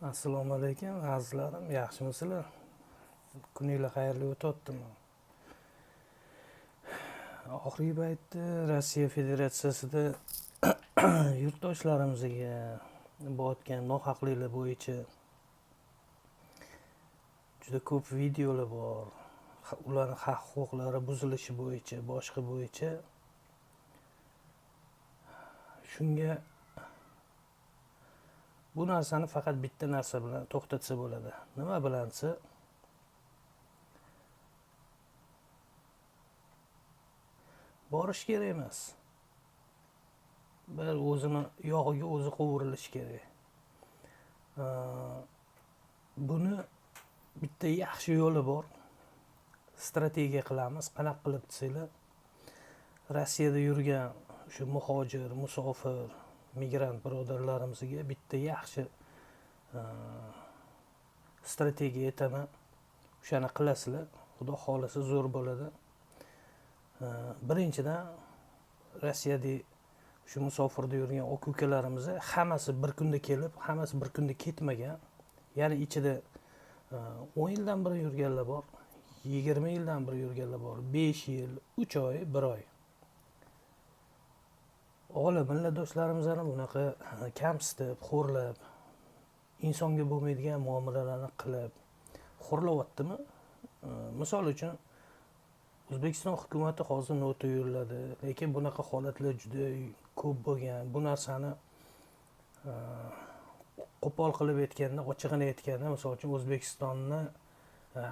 Assalomu alaykum, azizlarim, yaxshimisizlar? Kuninglar xayrli o'tyaptimi? Oxirgi paytda Rossiya Federatsiyasida yurtdoshlarimizga bo'layotgan nohaqliklar bo'yicha juda ko'p videolar bor. Ularning haq-huquqlari buzilishi bo'yicha, boshqa bo'yicha. Shunga bu narsani faqat bitta narsa bilan to'xtatsa bo'ladi. Nima bilan desa, borish kerak emas. Bir o'zini yog'iga o'zi qovurilishi kerak. Buni bitta yaxshi yo'li bor. Strategiya qilamiz. Qanaqa qilib desanglar, Rossiyada yurgan o'sha muhojir, musofir, migrant birodarlarimizga bitta yaxshi strategiya aytaman. O'shani qilasizlar, Xudo xohlasa zo'r bo'ladi. Birinchidan Rossiyada shu musofirda yurgan aka-ukalarimiz hammasi bir kunda kelib, hammasi bir kunda ketmagan. Ya'ni ichida 10 yildan beri yurganlar bor, 20 yildan beri yurganlar bor, 5 yil, 3 oy, 1 oy. O'g'li millatdoshlarimizni bunaqa kamsitib, xo'rlab, insonga bo'lmaydigan muomalalarni qilib, xo'rlayaptimi? Misol uchun O'zbekiston hukumati hozir nota yo'lladi, lekin bunaqa holatlar juda ko'p bo'lgan. Bu narsani qo'pol qilib aytganda, ochig'ini aytganda, misol uchun O'zbekistonni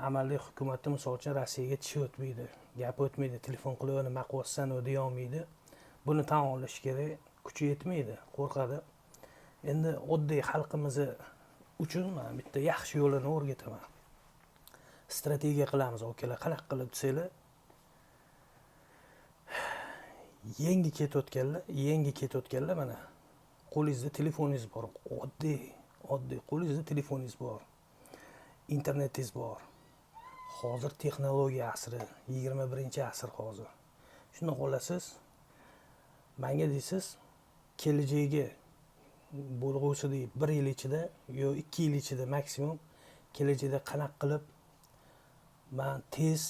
amalli hukumati misol uchun Rossiyaga tishi o'tmaydi, gap o'tmaydi, telefon qilib nima qilyapsan u deya olmaydi. Buni tan olish kerak, kuchi yetmaydi, qo'rqadi. Endi oddiy xalqimiz uchun men bitta yaxshi yo'lini o'rgataman. Strategiya qilamiz, akalar, qanaqa qilib desanglar, yangi ketayotganlar mana qo'lingizda telefoningiz bor, oddiy qo'lingizda telefoningiz bor, internetingiz bor. Hozir texnologiya asri, 21-asr hozir. Shuni olasiz, menga deysiz, kelajagiga bo'lg'usi 1 yil ichida yo 2 yil ichida maksimum kelajakda qanaqa qilib men tez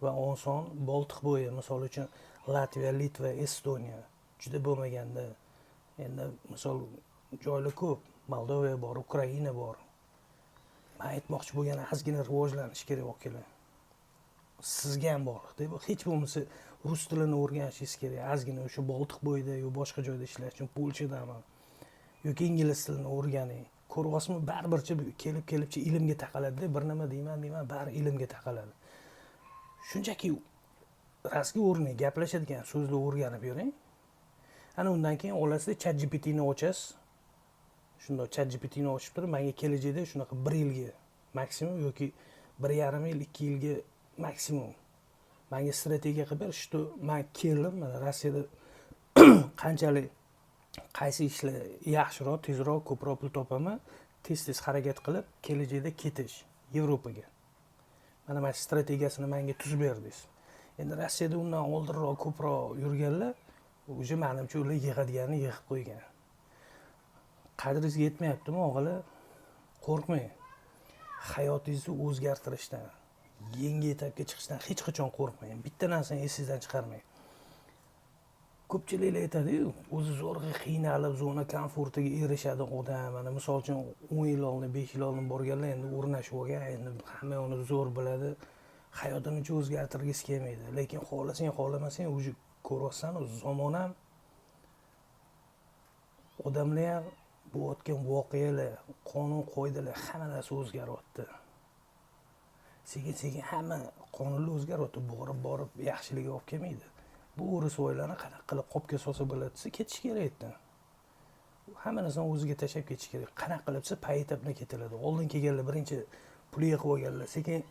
va oson Boltiq bo'yi, misol uchun Latviya, Litva, Estoniya juda bo'lmaganda, endi misol joylar ko'p, Moldova bor, Ukraina bor. Men aytmoqchi bo'lgan ozgina rivojlanish kerak akalar. Sizga ham bog'liq-da, bu hech bo'lmasa rus tilini o'rganishingiz kerak, ozgina o'sha Boltiq bo'yida yo boshqa joyda ishlash uchun, Polshadami yoki ingliz tilini o'rganing. Ko'ryapsizmi, baribircha kelib-kelibcha ilmga taqaladi-da, bir nima deyman, bari ilmga taqaladi. Shunchaki rasga o'rning, gaplashadigan so'zni o'rganib yuring. Ana undan keyin olasizda ChatGPTni ochasiz. Shundoq ChatGPTni ochib turib, menga kelajakda shunaqa 1 yilga maksimum yoki 1,5 yil, 2 yilga maksimum menga strategiya qilib ber, shu men keldim, mana Rossiyada qanchalik qaysi ishlar yaxshiroq, tezroq, ko'proq pul topaman, tez-tez harakat qilib kelajakda ketish Yevropaga. Mana shu strategiyasini menga tuzib ber deysiz. Endi Rossiyada undan oldinroq ko'proq yurganlar, o'sha menimcha ular yig'adiganini yig'ib qo'ygan. Qadringizga yetmayaptimi, o'g'li? Qo'rqmang. Hayotingizni o'zgartirishdan, yangi etapga chiqishdan hech qachon qo'rqmang. Bitta narsani esingizdan chiqarmang. Ko'pchiliklar aytadi-yu, o'zi zo'rg'a qiynalib, zona komfortiga erishadi odam. Mana misol uchun 10 yil oldin, 5 yil oldin borganlar endi o'rnashib olgan, endi hamma uni zo'r biladi. Hayotini uncha o'zgartirgisi kelmaydi. Lekin xohlasang, xohlamasang, o'zi ko'ryapsan, zamon ham, odamlar ham, bo'layotgan voqealar, qonun qoidalar, hamma narsa o'zgaryapti. Sekin-sekin hamma qonunlar o'zgaryapti, borib-borib yaxshiligiga olib kelmaydi. Bu o'risvoylarni qanaqa qilib qopga solsa bo'ladi desa, ketish kerak edi. Hamma narsani o'ziga tashlab ketish kerak. Qanaqa qilib desa, поэтапно ketiladi. Oldin kelganlar birinchi pul yig'ib olganlar, sekin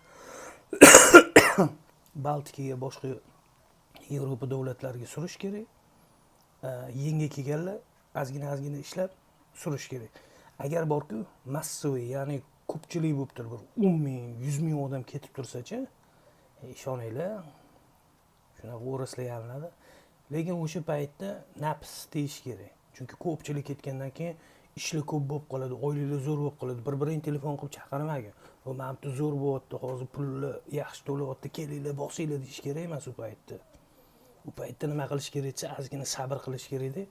Baltikaga, boshqa Yevropa davlatlariga surish kerak. Yangi kelganlar ozgina-ozgina ishlab surish kerak. Agar borku massaviy, ya'ni ko'pchilik bo'lib turib, bir 10 ming, 100 ming odam ketib tursa-chi, ishoninglar, shunaqa o'rislar yalinadi. Lekin o'sha paytda nafs deyish kerak. Chunki ko'pchilik ketgandan keyin Ishlar ko'p bo'lib qoladi, oyliklar zo'r bo'lib qoladi. Bir-biringni telefon qilib chaqirmagin. "O, mana bu yerda zo'r bo'lyapti, hozir pulni yaxshi to'layapti, kelinglar, bosinglar" deyish kerak emas u paytda. U paytda nima qilish kerak desa, ozgina sabr qilish kerakda.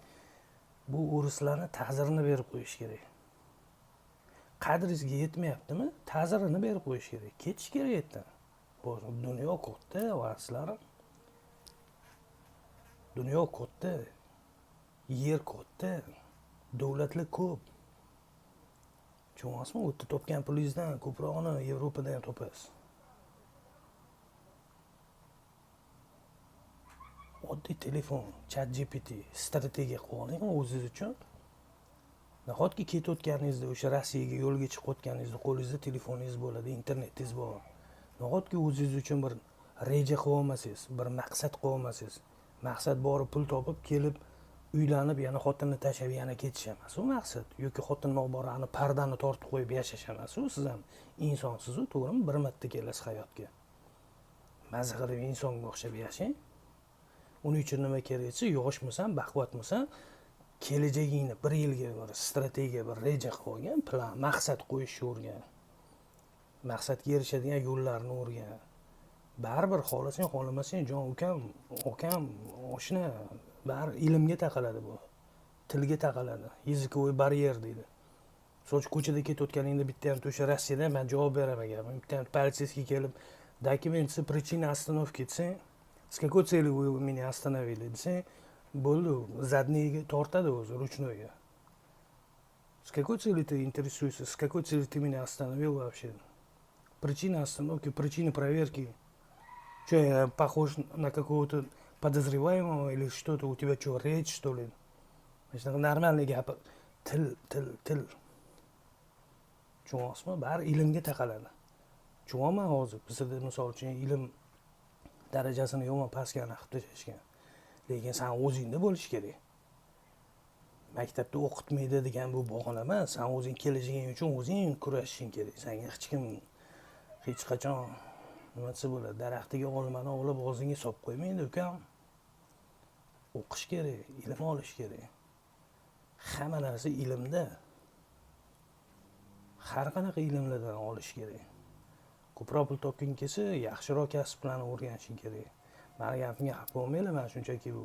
Bu o'rislarni ta'zirini berib qo'yish kerak. Qadringizga yetmayaptimi? Ta'zirini berib qo'yish kerak. Ketish kerak yerdan. Bu dunyo katta, azizlarim. Dunyo katta, yer katta, davlatlar ko'p. Tushunyapsizmi? U yerda topgan pulingizdan ko'prog'ini Yevropada ham topasiz. Oddiy telefon, chat GPT, strategiya qilib oling o'zingiz uchun. Nahotki ketayotganingizda, o'sha Rossiyaga yo'lga chiqayotganingizda qo'lingizda telefoningiz bo'ladi, internetingiz bor. Nahotki o'zingiz uchun bir reja qilib olmasangiz, bir maqsad qilib olmasangiz, maqsad borib pul topib kelib uylanib yana xotinni tashlab yana ketish emas u maqsad, yoki xotinni olib borib ani pardani tortib qo'yib yashash emas u. Siz ham insonsiz u, to'g'rimi? Bir marta kelasiz hayotga. Maza qilib insonga o'xshab yashang. Uning uchun nima kerak desa, yoshmisan, baquvvatmisan, kelajagingni bir yilga bir strategiya, bir reja qilib olgan, plan, maqsad qo'yishni o'rgan. Maqsadga erishadigan yo'llarni o'rgan. Baribir xohlasang, xohlamasang, jon ukam, akam, oshna, bari ilmga taqaladi bu. Tilga taqaladi. Языковой барьер deydi. Misol uchun ko'chada ketayotganingda bitta ham o'sha Rossiyada men javob beraman gapim. Bitta ham полицейский kelib, документы, причина остановки desang, с какой целью вы меня остановили desang, bo'ldi, задний ga tortadi o'zi, ручной ga. С какой целью ты интересуешься, с какой целью ты меня остановил вообще? Причина остановки, причина проверки. Что, я похож на какого-то подозреваемого или что-то? У тебя что, речь, что ли? Shunaqa нормальный gapir. Til, til, til. Tushunyapsizmi? Bari ilmga taqaladi. Tushunyapman hozir. Bizda misol uchun ilm darajasini yomon pastga qilib tashlashgan. Lekin san o'zingda bo'lishi kerak. Maktabda o'qitmaydi degan bu bahona emas. San o'zing kelajaging uchun o'zing kurashishing kerak. Senga hech kim hech qachon nima desa bo'ladi, daraxtiga olmani olib og'zingga solib qo'ymaydi ukam. O'qish kerak, ilm olish kerak. Hamma narsa ilmda. Har qanaqa ilmlardan olish kerak. Ko'proq pul topging kelsa, yaxshiroq kasblarni o'rganishing kerak. Mani gapimga xafa bo'lmanglar, man shunchaki bu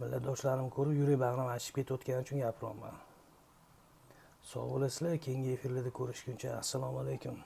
millatdoshlarimni ko'rib yurak bag'rim achishib ketayotgani uchun gapiryapman. Sog' bo'lasizlar, keyingi efirlarda ko'rishguncha assalomu alaykum.